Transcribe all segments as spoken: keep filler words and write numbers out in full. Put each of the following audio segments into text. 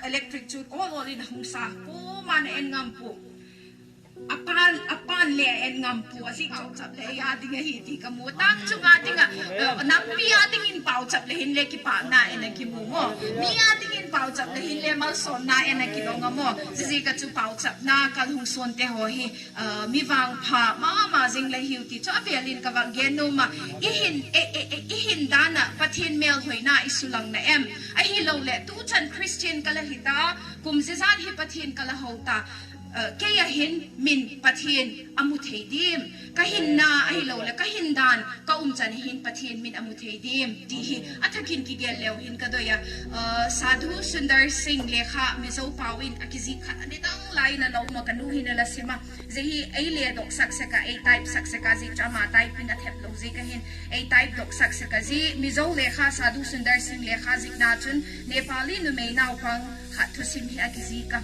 electric chu ol ol in ahung sa, koima na en ngam pu. Apan, apan le en ngam pu, ajeh chu chap le ei a ding ahi ti kamu. Tang chunga dinga, eh, nampi a dingin pauchap le hin le kipana en a kimu mo. Mi a dingin pauchap le hin le malsomna en a kidong a mo. Jijeh a chu pauchapna kalhung son te ho hi, eh, mi vangpha mama jing le hiu ti chu avelin ka vak gen nom a. I hin, eh, eh, eh, i hin dan a Pathen melhoina i sulang na em? Ahilou le tuchan Christian ka la hi ta, kum jijat hi Pathen ka la ho ta. Eh, kei a hin min Pathen a mu thei dim. Ka hinna ahilou le, ka hin dan, ka um chan hin Pathen min a mu thei dim. Ti hi, athakin kigel leu hin ka doi a. Eh, Sadhu Sundar Singh lekha Mizo pao in a kijih khat a nidang lai in a la um a ka nu hin a la sim a. Jeh hi ei le dok sak sek a, ei type sak sek a, jeh chu ama type in a thep lou jeh ka hin. Ei type dok sak sek a jeh, Mizo lekha Sadhu Sundar Singh lekha jihna chun Nepali numei naupang khat thusim hi a kijih a.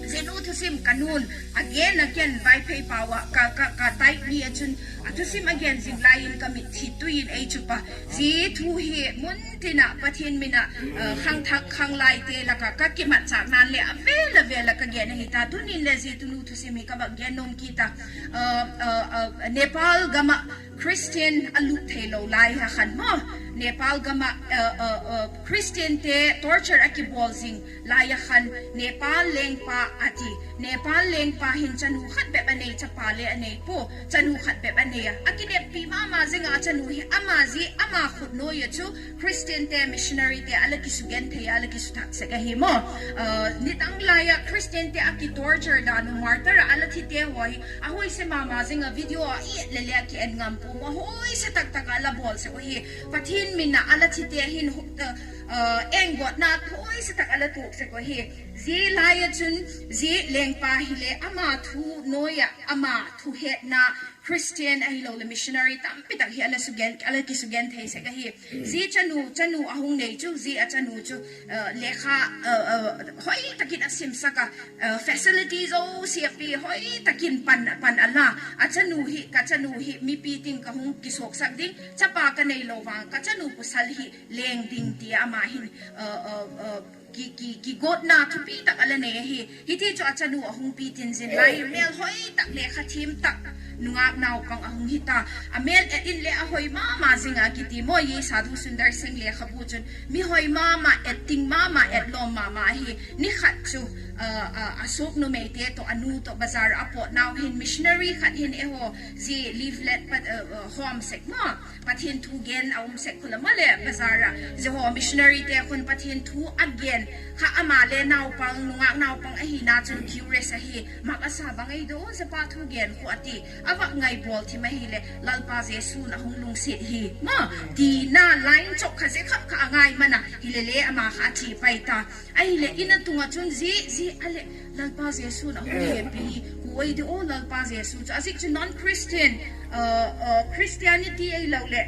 Jeh nu thusim ka nun, again, again, Vaiphei pao a, ka, ka, ka type ni a chun, a thusim again jing lai in ka mit thi tui in ei chup a. Jeh thu hi mun tin a Pathen min a, eh, khangthak khanglai te laka ka kimat chah nan le avel avel a ka gen ahi ta. Tunin le jeh tunu thusim hi ka vak gen nom kit a. Eh, eh, eh, Nepal gam a Christian a lut thei lou lai a khan mo. Nepal gam a, eh, eh, eh, Christian te torture a kibol jing lai a khan Nepal lengpa a ti. Nepal lengpa hin chanu khat bep a nei, chapa le a nei pu. Chanu khat bep a nei a. A kineppi mama jing a chanu hi ama jeh, ama khut noi a chu Christian te, missionary te a la kisugenthei a, a la kisuthak sek ahi mo. Eh, nidang lai a Christian te a kitorture dan u, martyr a a la thi te ho hi, ahoise mama jing a video a i et le le a ki en ngam pu mo, hoise tak tak a la bol sek u hi. Pathen min a a la thi te hin hu-, eh, eh, enggotna hoise tak a la tuh sek u hi. Jeh lai a chun, jeh lengpa hi le ama thu noi a, ama thu hetna Christian ahilou le missionary tampi tak hi a la sugen, a la kisugenthei sek ahi. Jeh chanu, chanu ahung nei chu, jeh a chanu chu, eh, lekha, eh, eh, hoi takin a sim sak a, eh, facility jouse a pi, hoi takin pan, pan a la. A chanu hi, ka chanu hi, mipi tin ka hung kisok sak ding, chapa ka nei lou vang, ka chanu pasal hi leng ding ti a ama hin, eh, eh, eh, ki, ki, kigotna thupi tak a la nei ahi. Hiti chu a chanu ahung pi tin jin lai, mel hoi tak le kha thim tak nungak naupang ahung hi ta. A mel et in le a hoi mama jing a kiti mo, jeh Sadhu Sundar Singh lekhabu chun mi hoi mama, et ting mama, et lom mama ahi. Ni khat chu, ah, ah, a suk numei te toh, a nu toh bazar a pot nau hin missionary khat hin eiho jeh leaflet pat, ah, ah, hom sek mo. Pathen thu gen a um sek khu la mo le bazar a. Jeh ho missionary te khun Pathen thu a gen kha ama le naupang, nungak naupang ahina chun curious ahi. Mak a sa bang ei do, jeh pa thu gen khu a ti. A vak ngai bol thim ahi le Lalpa Jesu na hung lungset hi. Mo, tina line chok kha jeh kha kha a ngai man a. Hi le le ama kha a thi pai ta. Ahile, in a tung a chun jeh, jeh, ale, Lalpa Jesu na hung hepi hi, khu ei di o Lalpa Jesu chu. Ajeh chu non-Christian, uh, uh, Christianity ahilou le,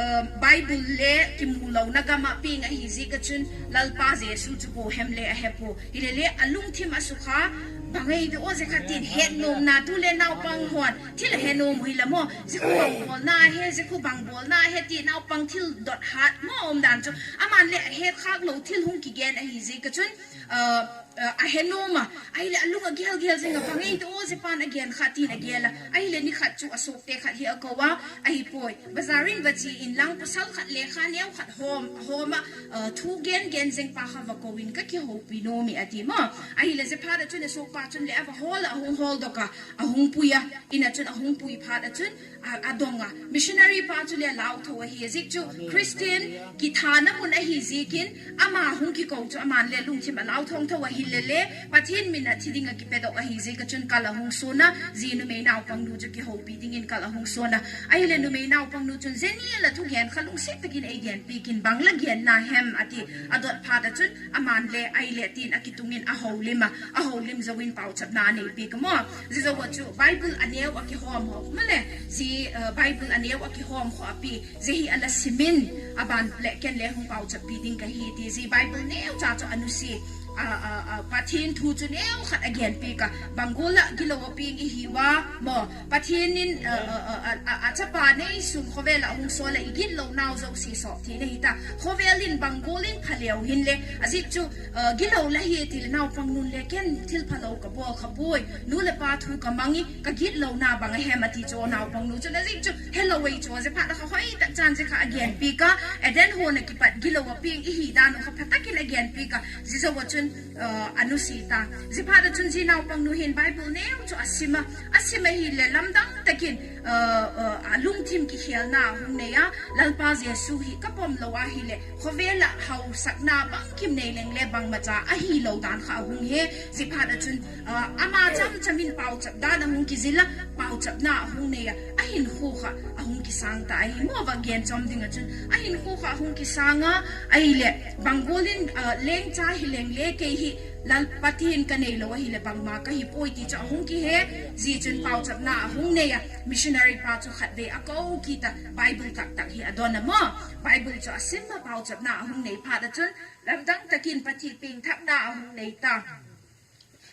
uh, Bible le kimu lou na gam a peng ahi jeh a chun Lalpa Jesu chu bou hem le a he po. Hi le le, a lungthim a sukha, bang ei di o jeh kha tin het nom na tu le naupang hon, thil a he nom u hi la mo, jeh khu bang bol na he, jeh khu bang bol na he ti naupang thil dot hat mo um dan chu. Aman le a het khak lou thil hung kigen ahi jeh a chun, uh, uh, a he nom a, ahile a lung a gel gel jing a, bang ei di o jeh pan a gen kha tin a gel a, ahile ni khat chu a suk te khat hi a kou a, ahi poi. Bazar in va che in lang pasal khat lekha neo khat hom, hom a, uh, thu gen gen jing pa kha va kou in ka kihoupi nom e a ti mo. Ahile jeh phat a chun a suk pa chun le a va hol a, a hung hol doh a, a hung pui a, in a chun a hung pui phat a chun, a, a dong a. Missionary pa chu le a lau tho ahi, jeh chu Christian kithana mun ahi jeh in, ama hung kikou chu aman le lungthim a lau thong tho ahi le le, Pathen min a thi ding a kipe doh ahi jeh a chun kal a hung sun a, jeh numei naupang nu chu kihoupi ding in kal a hung sun a. Ahile numei naupang nu chun, jeh ni la thu gen kha lungset takin ei genpi kin, bang la gen na hem a ti, a dot phat a chun, aman le ahile tin a kitung in a houlim a, a houlim jou in pauchapna a neipi ka mo. Jeh jou a chu Bible a neo a kihom ho, mo le, jeh, uh, Bible a neo a kihom ho a pi, jeh hi a la sim in, a ban le ken le hung pauchappi ding ka hi ti, jeh Bible neo cha chu a nusi. a, a, a, Pathen thu chu neo khat agenpeh a, bang gol a gilou a peng ihiuva, mo, Pathen in, a, a, a, a, a, achapa neisun khovel a hung sol a igit lou nau jouse sop thei na hita. Khovel in bang gol in phaleu hin le, ajeh chu, a, gilou la hi ti le naopang nun le ken thil phalou kabol khapoi. Nu le pa thu kamang e, kagit lou na bang ahem ati chu naopang nu chun ajeh chu helou ei chu, jeh phat a kha hoitah chan jeh kha agenpeh a, Eden hon a kipat gilou a peng ihi dan u kha phatah in agenpeh a, jeh jou a chun, a, anusi ta. Jeh phat a chun ji naopang nu hin Bible neo chu asim a, asim ahile lamdang tah in, a, a, alungthim kikhelna ahung nei a, Lalpa Jesu hi kapom lou ahile, khovel a hausakna bangkim nei leng le bangmacha ahilou dan kha ahung he, jeh phat a chun, a, ama cham cham in pauchap dan ahung kijil a, pauchapna ahung nei a, ahinkho kha ahung kisang ta ahi mo, va gen chom ding a chun, ahinkho kha ahung kisang a, ahile, bang gol in, a, lengcha hi leng le kei hi, Lal Pathen kanei lou ahile bangma kahi poi ti chu ahung kihe, jeh chun pauchapna ahung nei a, missionary pa chu khatvei akou kit a, Bible taktak hi adon a mo, Bible chu asim a pauchapna ahung nei phat a chun, lamdang tah in Pathen pengthahna ahung nei ta.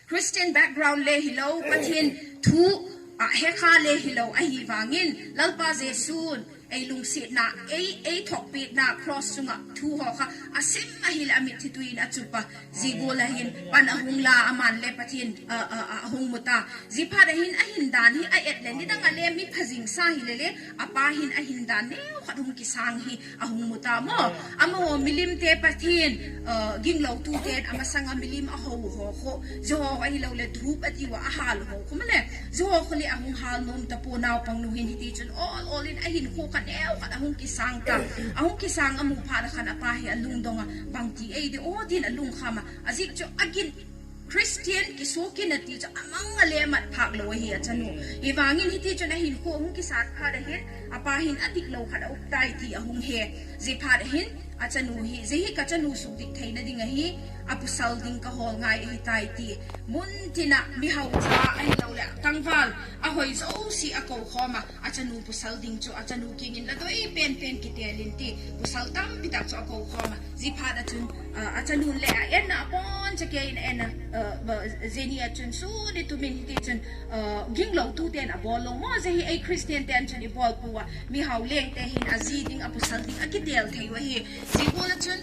Christian background le hilou, Pathen thu, a, hekha le hilou, ahivangin, Lalpa Jesun, ei lungsetna, ei, ei thokpehna, cross chunga thu ho kha, asim ahile amitlhi tui in achup a, jeh gol a hin, pan ahung la, aman le Pathen, a, a, a, ahung mu ta. Jeh phat a hin, ahin dan hi, a et le, nidang a le, mi phajing sa hile le, apa hin, ahin dan neo khat hung kisang hi, ahung mu ta mo. Amaho milim te Pathen, a, ginglou tu ten, amasang a milim ahou ho kho, jeh ho ahilou le, dhup ati uva, ahal ho kho ma le, jeh ho kho le, ahung hal nom ta po naopang nu hin hiti chun, ol ol in ahinkho kha neo khat ahung kisang ta, ahung kisang amu phat a khan apa hi alungdong a, bang ti ei di o din alungkham a, ajeh chu agin Christian kiso kit na ti chu amang a le mat phak lou ahi achanu. Hivangin hiti chun ahinkho ahung kisat phat a hin, apa hin adik lou khat a up tai ti ahung he. Jeh phat a hin, achanu hi, jeh hi kachanu sukdik theina ding ahi, apusal ding kahol ngai ahitai ti. Mun tin a mihao cha ahilou le, tangval, ahoi jouse akou khom a, achanu pusal ding chu, achanu kiang in la doi penpen kitel in ti, pusal tampi tah chu akou khom a, jeh phat a chun, a, achanun le a-en a abon chakei in a-en a, a, ba, jeh ni a chun suni tumin hiti chun, a, ginglou tu ten abol lou mo, jeh hi ei Christian ten chun ibol poi, mihao leng te hin aji ding, apusal ding akitel thei u ahi, jeh gol a chun,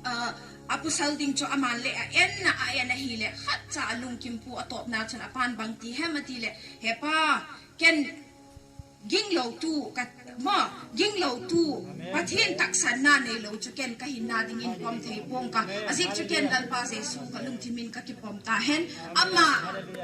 a, apusal ding chu aman le a-en a, a-en ahile, khatcha alungkim poi, atopna chun apan bang ti hem ati le, He Pa, ken ginglou tu ka, mo, ginglou tu, Pathen tahsanna neilou chu ken kahinna dingin pom thei pong ka. Ajeh chu ken Lalpa Jesu kalungthim in kakipom ta hen. Ama,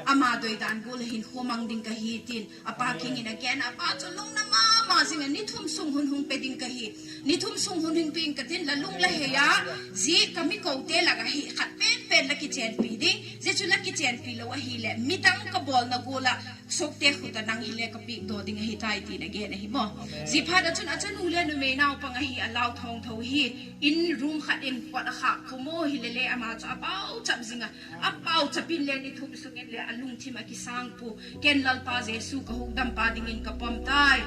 ama doi dan gol a hinkho mang ding kahi tin. Apa kiang in agen, apa chu lungna mama jing a, ni thum sung hun hung pe ding kahi. Ni thum sung hun hung pe ding katin, la lung la hei a, jeh kami kou te lak a hi khat penpen la kichenpi ding. Jeh chu la kichenpi lou ahile, midang kabolna gol a, Sokte khut a nang hile kapeh doh ding ahitai tin agen ahi mo. Jeh phat a chun achanu le numei naopang ahi a, lau thong tho hi, in room khat in kot a khah khu mo hile le ama chu apao chap jing a, apao chap in le ni thum sung in le alungthim akisang poi, ken Lalpa Jesu kahukdampa dingin kapom tai.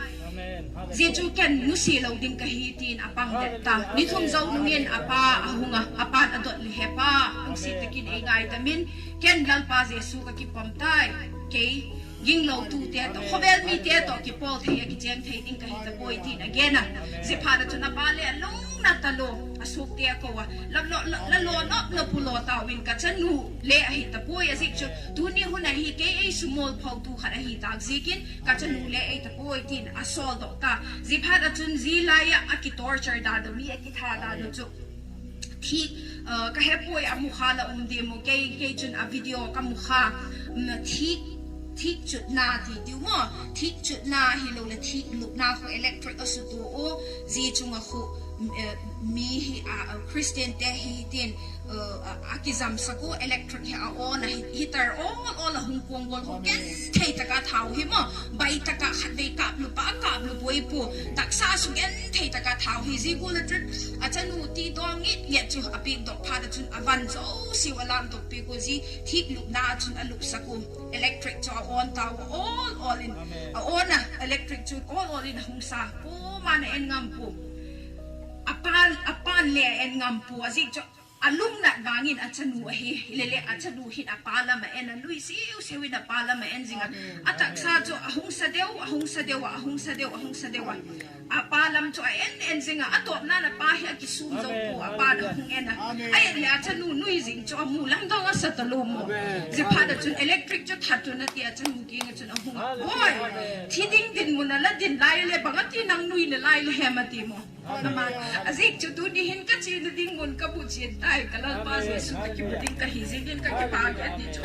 Jeh chu ken nusi lou ding kahi tin apang det ta. Ni thum jou nung in apa ahung a, apan adot le, He Pa, lungset tah in ei ngaidam in, ken Lalpa Jesu kakipom tai. Kei ginglou tu te toh, khovel mi te toh kipol thei a kicheng thei ding kahi tapoi tin agen a. Jeh phat a chun apa le alung na talou, asokte akou a, la lo, la, la lo nop nop u lo tauvin, kachanu le ahi tapoi, ajeh chu tuni hun a hi kei ei sumol phou tu khat ahi tah jeh in kachanu le ahi tapoi tin asol doh ta. Jeh phat a chun jeh lai a akitorture dan u, mi akitha dan u chu. Thik, uh, kahe poi, amu kha la um ding mo, kei, kei chun a video kamu kha, um, thik, thik chutna ti diu mo, thik chutna hilou le thik lupna khu electric asutu u, jeh chunga khu, um, eh, mi hi, a, a, Christian te hi tin, uh, a, akijam sak u, electric hi a on a, hi, heater ol ol a hung kong gol khu ken thei taka thau hi mo, bai taka khatvei kap lupa, kap lupoi pu, taksa su ken thei taka thau hi, jeh gol a chun, achanu ti dong ngit ngit chu apeh doh phat a chun avan jouse u alam doh peh u, jeh thik lupna a chun alup sak u, electric chu a on tau ol ol in, a on a, electric chu ol ol in ahung sa, pu man a en ngam pu, apan, apan le a en ngam pu, ajeh chu Alungnat vangin achanu ahi, hilele achanu hin apa lam a en a, nui siu siu in apa lam a en jing a. Ataksa chu ahung sa deu, ahung sa deu, ahung sa deu, ahung sa deu a. Apa lam chu a en en jing a, atopna na pa hi akisum jou pu, apa na hung en a. A en le achanu nui jing chu amu lam dong asa talou mo. Jeh phat a chun electric chu that un ati achanu kiang a chun ahung. Oi, thi ding dinmun a la din lai le bang ati nang nui na lai le hem ati mo. Ama, ajeh chu tuni hin ka chena ding mun ka bu chen tai, ka Lalpa Jesu ka kimu ding ka hi jeh in ka kipa kit ati chu.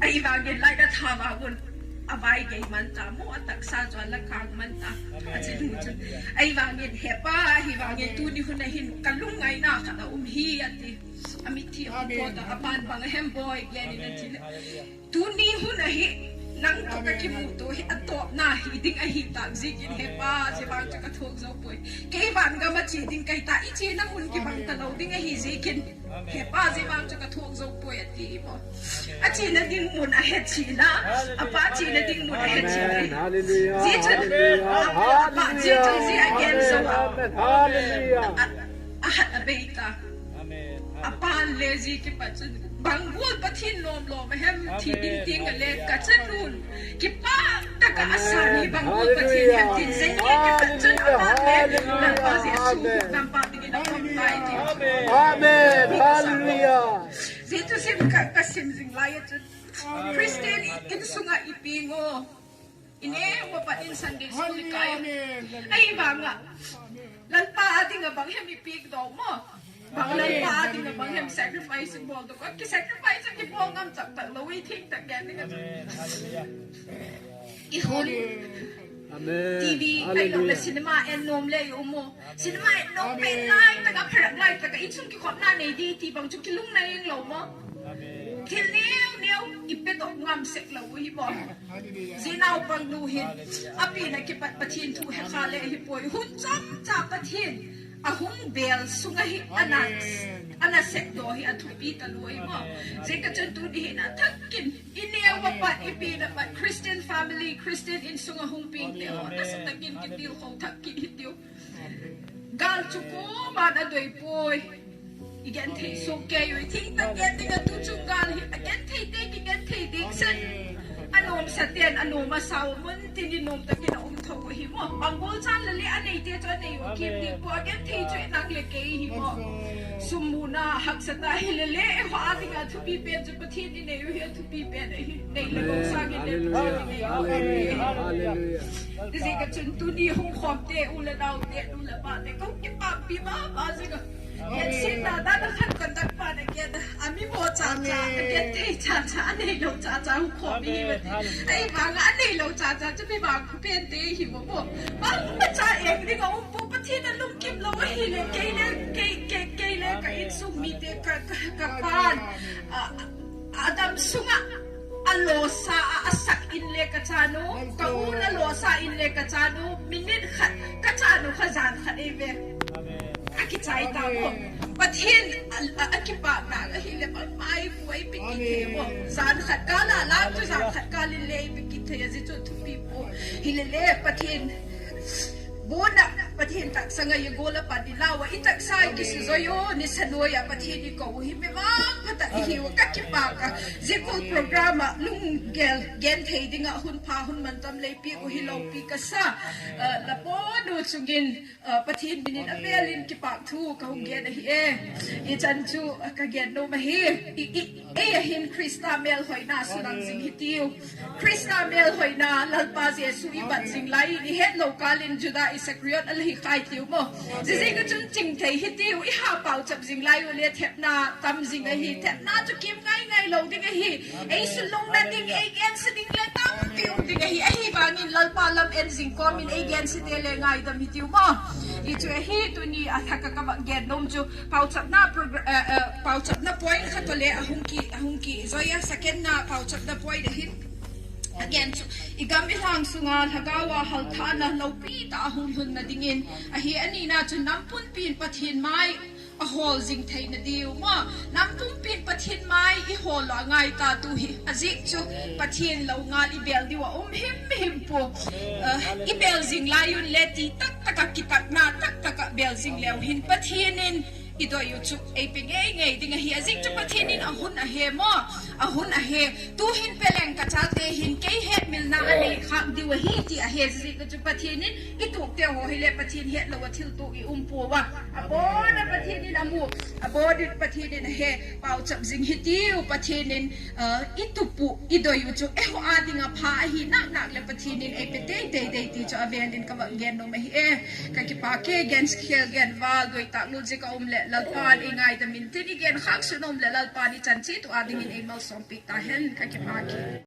Ahivangin lai ka tha vang un, avai gei man ta mo, ataksa chu ala kang man ta. Achanu chu. Ahivangin hepa, ahivangin tuni hun a hin ka lungngaina khat a um hi ati. Amithi a um po ta, apan bang hem boi, gen in ati le. Tuni hun a hi, nang toh ka kimuto hi, atopna hi ding ahi tah jeh in hepa, jeh vang chu ka thuak jou poi. Kei van gam a che ding kahi ta, i chena mun kibang talou ding ahi jeh in. Hepa, jeh vang chu ka thuak jou poi ati mo. Achena ding mun ahe chena, apa chena ding mun ahe chena. Amen. Hallelujah. Jeh chun, Hallelujah. Apa, jeh chun, jeh a gen jou a. Amen. Hallelujah. A, ahat abei ta. Amen. Apan le jeh kipat chun. Bang gual Pathen nom lou ma hem thi ding ting a le ka chanun. Kipah tah a asa ni bang gual Pathen hem tin jeh kipat chun apan le. Lalpa Jesu, Lalpa dingin a pumpai ti. Amen. Hallelujah. Jeh chu sim ka, ka sim jing lai a chun. Christian insung a ipi ngo. Ineo pa in Sunday school ikai. Ahivang a. Lalpa a ding a bang hem ipi dou mo. Bang Lalpa a ding a bang hem sacrifice bol dou. Ki sacrifice kibol ngam chak tak lou i thing tak gen ding a. I hun. Amen. T V, ahilou le cinema en nom le i um mo. Cinema en nom pen lai tak a pherap lai tak a insung kikhopna nei di ti bang chu kilungna jeng lou mo. Thil neo neo i pedoh ngam sek lou u hi mo. Jeh naopang nu hin, api na kipat Pathen thu he kha le hi poi. Hun chomcha Pathen ahung bel sung a hi ana, ana sek doh hi athupi talou hi mo. Jeh ka chun tuni hin athah kin, ineo a pat, ipi na pat, Christian family, Christian insung a hung peng te ho, nasa takin kitilkhou thah kin hitiu. Gal chu koiman adei poi. I genthei soh kei u, i thingtah gen ding a tu chung gal hi, a genthei te kigenthei ding sen. Anom sa ten, anom asao mun tin i nom takin a um tho hi mo. Bang bol chan le le anei te chu anei u kim ding poi, a genthei chu i nang le kei hi mo. Sum muna haksa ta hi le le, eiho a ding a thupi pen chu Pathen i nei u hi a thupi pen ahi. Nei le gou sang in le Pathen i nei u ahi. Hallelujah. Hallelujah. Ti jeh ka chun tuni hung khom te, u le nao te, nu le pa te, kong kipah pi mama jing a. Ken sin na, da na khan kon dak pa na ken, a mi mo cha cha, a ken te cha cha, a nei lou cha cha, hung khom mi hi mo ti. Ahivang a nei lou cha cha, chu mi vang phu pen te hi mo mo. Bang ma cha eng ding a um pu Pathen a lungkim lou ahi le, kei le, kei, kei, kei le, ka insung mi te, ka, ka, ka pan. A, Adam sunga alosa a asak in le ka chanu, ka u na losa in le ka chanu, minute khat ka chanu kha jan khat ei ve. Akichai ta mo. Pathen a, a, akipah na ka hi le pa mai pu ei pi kit thei mo. Jan khat ka la la chu jan khat ka le le ei pi kit thei a ji chu thupi pu. Hi le le Pathen. Bona, Pathen taksang a i gol a pan i lau a, i taksa i kisujoi u, nisa noiya Pathen i kou u hi mi vangpha tah i hiu a ka kipah a. Jeh kol program a lunggel genthei ding a hun pha hun mantam lei pi u hi lou pi ka sa. Eh, la ponu chungin, eh, Pathen min in avel in kipah thu ka hung gen ahi e. I chan chu, eh, ka gen nom ahi. I, i, Ei ahin Christa melhoina sulang jing hitiu. Christa melhoina Lalpa Jesu i bat jing lai in i het lou kal in Juda Iskariot a la hi khai tiu mo. Jeh jeh ka chun ching thei hitiu, i ha pauchap jing lai u le thepna tam jing ahi, thepna chu kim ngai ngai lou ding ahi. Ei sulung na ding, ei gense ding le tampi um ding ahi. Ahivangin Lalpa lam en jing kom in ei gense te le ngaidam hitiu mo. I chu ahi tuni a thak a ka va gen nom chu. Pauchapna progr-, eh, eh, pauchapna point khat le ahung ki, ahung ki. Joya second na pauchapna point ahin. Again, chu, i gam i lhang sunga lhagao a halthahna loupi tah a hung lhunna dingin. Ahi anina chu nam pumpin Pathen mai a hol jing theina diu mo. Nam pumpin Pathen mai i hol a ngai ta tu hi. Ajeh chu Pathen lou ngal i bel diu a um him him pu. Eh, i bel jing lai un le ti tak tak a kitatna tak tak a bel jing leu hin Pathen in Idoi u chu eipe ngeingei ding ahi, ajing chu Pathen in ahun ahe mo, ahun ahe. Tuhin peleng kachate hin kei hetmilna anei khak diu ahi ti ahe, ajing chu Pathen in ituhte ho hile Pathen hetlou a thiltuh i um pouva. Abona Pathen in amu, abona Pathen in ahe, pauchap jing hitiu Pathen in, itupu, idoi u chu eiho a dinga pha ahi naknak le Pathen in eipe teitei dei ti chu avel in kava gen nom ahi e. Kakipah e, gen khel gen val, doi tah lul jik a um le Lalpan eingaidam intin, igen khak sun a um le Lalpan ichan chetu a dingin eimalsompeh tahen, kakipah e.